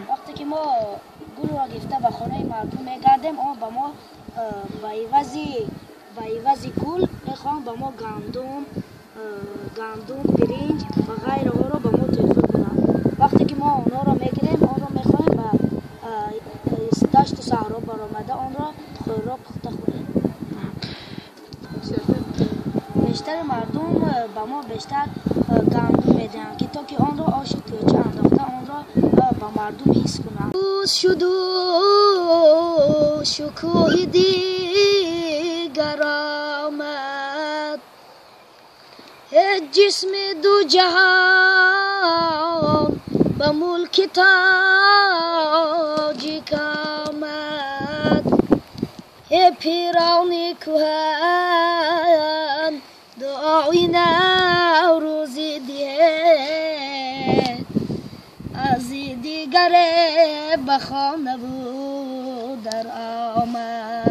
وقتی که ما گل را گرفته به خانه مردم میگردیم، آن به ما به عوض گل میخوان به ما گندم، برنج و غیره ها را به ما تحفه کنند. وقتی که ما آنها را میگیریم، آن را میخوایم به دشت و صحرا برآمده آن را خوراک پخته خوریم. بیشتر مردم به ما بیشتر گندم میدهند که تا که آن را آش توچه انداخته آن را به مردم حس کنند. شد و شکوه دیگر آمد، جسم دو جهان به ملک تاجیک آمد. پیران کهن دعای نوروزی ده، از دیگر به خانه بود در آمد.